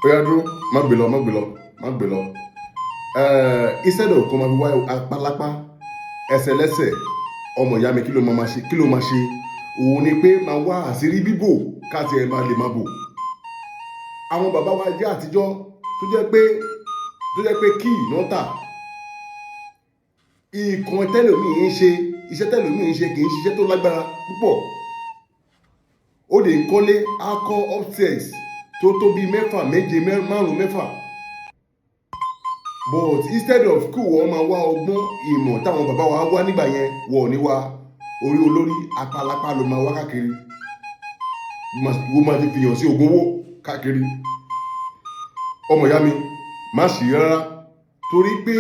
Ó yá, dúró, má gbé lọ, má gbé lọ, má gbé lọ. Instead of kó máa fi wá apálápá, ẹsẹ̀ lẹ́sẹ̀, ọmọ ìyá mi, kí ló máa ṣe? Kí ló máa ṣe? Òun ni pé máa wá àṣírí bíbò káàtì ẹ̀ máa lè máa bò. Àwọn bàbá wa jẹ́ àtijọ́ tó jẹ́ pé kí náà tà ìkan tẹ́lòmíì ń ṣe, iṣẹ́ tẹ́lòmíì ń ṣe kì í ṣiṣẹ́ tó lágbára púpọ̀. Ó lè ń kọ́lé, á kọ́ upstairs tó tó bíi mẹ́fà, méje, márùn, mẹ́fà, but instead of kí wọ́n máa wá ọgbọ́n ìmọ̀ táwọn bàbá wa wá nígbà yẹn, wọ̀ ní wa orí olórí, apálápá ló máa wá káàkiri, wọ́n máa ti fìyàn sí ògùn owó káàkiri. Ọmọ ìyá mi, má ṣe rárá, torí pé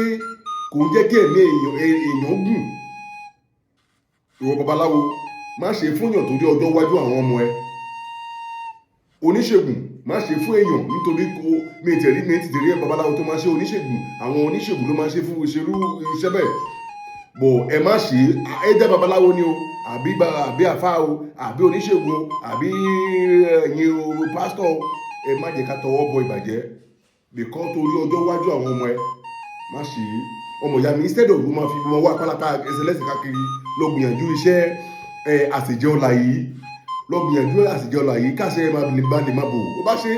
kò ń jẹ́ kí ẹ̀mí èèyàn gùn. Ìwọ babaláwo, má ṣe fúnyàn torí ọjọ́ iwájú àwọn ọmọ ẹ. Oníṣègùn, má ṣe fún èèyàn nítorí kò mi tẹ̀rí mi ti tẹ̀rí babaláwo tó máa ṣe. Oníṣègùn, àwọn oníṣègùn ló máa ṣe fún ìṣerú iṣẹ́ bẹ́ẹ̀ bọ̀. Ẹ má ṣe é. Ẹ jẹ́ babaláwo ni o, àbí àfáà o, àbí oníṣègùn o, àbí ẹ̀yin o, pásítọ̀ o, ẹ má jẹ́ ká tọwọ́ bọ ìbàjẹ́ because torí ọjọ́ iwájú àwọn ọmọ ẹ. Má ṣe é, ọmọ ìyá mi. Instead of máa fi mọ wá pálákà, ẹsẹ̀ lẹ́sẹ̀ káàkiri, lọ gbìyànjú iṣẹ́ ẹ àṣejẹ ọ̀la yìí. Lọ gbìyànjú àṣejẹ ọ̀la yìí, káṣẹ máa lè bá lè máa bò. Ó bá ṣe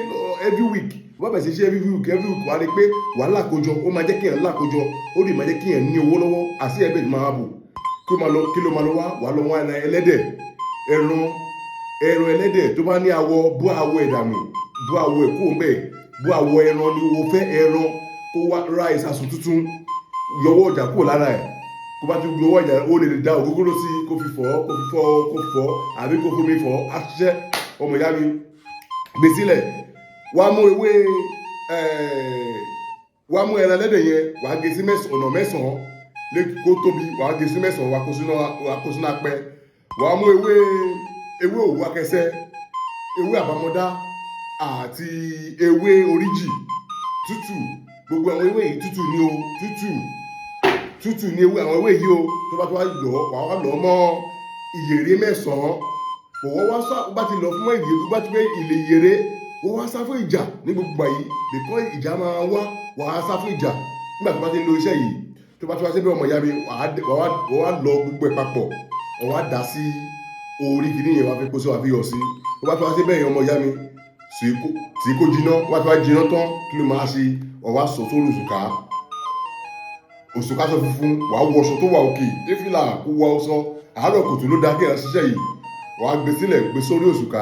every week, ó bá bẹ̀rẹ̀ sí ṣe every week, every week, wàá rí pé wàhálà kójọ. Ó máa jẹ́ kí èèyàn lákójọ, ó lè máa jẹ́ kí èèyàn ní owó lọ́wọ́. Àṣì ẹ̀ bẹ́ẹ̀ máa bò. Kí ló máa lọ? Kí ló máa lọ wá? Wàá lọ wá ẹlẹ́dẹ̀, ẹran ẹlẹ́dẹ̀ tó bá ní awọ. Bó awọ ẹ̀ dànù, bó awọ ẹ̀ kúrò ńbẹ̀. Bó awọ ẹran ni o fẹ́, ẹran kó wá ra ìsasùn tuntun, yọwọ́ ọjà kúrò lára ẹ̀. Kó bá ti yọwọ́ ọjà, ó lè da ògógóró sí, kó fi fọ̀, kó fi fọ̀, kó fi fọ̀, àbí kó fomi fọ̀, á ṣiṣẹ́. Ọmọ ìyá mi, gbé sílẹ̀. Wàá mú ewé, wàá mú ẹran ẹlẹ́dẹ̀ yẹn, wàá gé sí ọ̀nà mẹ́sàn-án kó tóbi. Wàá gé sí mẹ́sàn-án, wàá kó sínú apẹ. Wàá mú ewé òwú akẹsẹ́, ewé àbámọ́dá àti ewé oríjì tútù. Gbogbo àwọn ewé yìí tútù ni o, tútù tútù ni ewé, àwọn ewé yìí o. Tó bá tó wá lọ, wàá wá lọ mọ́ ìyèrè mẹ́sàn-án. Òwò wá sá bá ti lọ fún ìyèrè, bá ti fẹ́ ilé ìyèrè, wọ́n wá sá fún ìjà ní gbogbo àyè because ìjà máa wá. Wàá sá fún ìjà nígbà tó bá ti ń lo iṣẹ́ yìí. Tó bá ti wá síbẹ̀, ọmọ ìyá mi, wàá wá lọ gbogbo ẹ̀ papọ̀, wàá wá dà sí orí kìíní yẹn, wàá fi kó sí, wàá fi yọ̀ sí. Tó bá ti wá síbẹ̀ yẹn, ọmọ ìyá mi, tí kò jiná, wàá ti wá jiná tán, kí ló máa ṣe? Wàá wá sọ sórí òṣùká, òṣùká sọ funfun. Wàá wọṣọ tó wà òkè, défìlà, kó wọ ọṣọ. Àárọ̀ kùtù ló dá kí ẹ̀ ṣiṣẹ́ yìí. Wàá gbé sílẹ̀, gbé sórí òṣùká,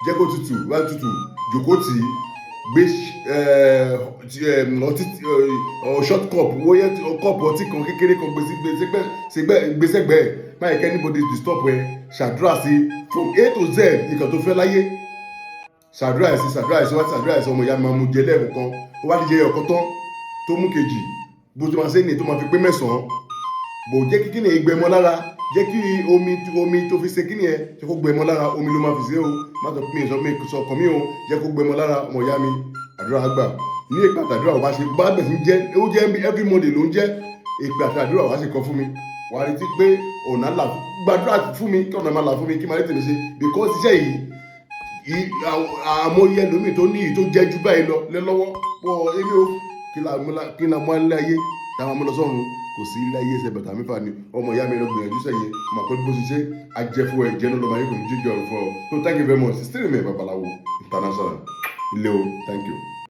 jẹ́ kó tutù. Wá tutù, jòkó tì í, gbé ọtí, short cup, wóyẹ cup ọtí kan kékeré kan, gbé sí gbé sẹ́gbẹ̀ẹ́. Má yẹ kí anybody disturb ẹ. Ṣàdúrà sí from A to Z, nǹkan tó fẹ́ láyé. Ṣàdúrà ẹ̀ sí, ṣàdúrà ẹ̀ sí, wá ṣàdúrà ẹ̀ sí. Ọmọ ìyá mi, máa mú jẹ lẹ́ẹ̀kọ̀kan. Ó wá ti jẹ ọ̀kan tán, tó mú kejì, bó ti máa ṣe ní tó máa fi pé mẹ́sàn-án bò. Jẹ́ kí kíni gbẹmọ lára, jẹ́ kí omi tó fi ṣe kíni ẹ, jẹ́ kó gbẹmọ lára. Omi ló máa fi ṣe o. Má sọ mi sọ mi sọ ọkàn mi o. Jẹ́ kó gbẹmọ lára. Ọmọ ìyá mi, àdúrà gbà ní. Èpè àtàdúrà wàá ṣe bá bẹ̀ sí jẹ́, ó jẹ́ every Monday ló ń jẹ́. Èpè àtàdúrà wàá ṣe kọ́ fún mi, wàá retí pé ọ̀nà là. Gbàdúrà fún mi kí ọ̀nà máa là fún mi, kí máa rí tèmi ṣe, because iṣẹ́ yìí, àmọye ẹlòmíì tó ní ìyí tó jẹ́ ju báyìí lọ lọ́wọ́ pọ̀. Èmi ò kí la mú ilé ayé táwọn amú lọ sọ́run? Kò sí ilé ayé, ẹsẹ̀ bàtà mẹ́fà ni. Ọmọ ìyá mi, lọ gbìyànjú sẹ́yìn mà pé bó ṣe ṣe ajẹ́fọ́ ẹ̀ jẹ́ lọ́mọ ayé kò ní jíjọ fún ọ. So thank you very much. Still remain Babalawo International ilé o. Thank you.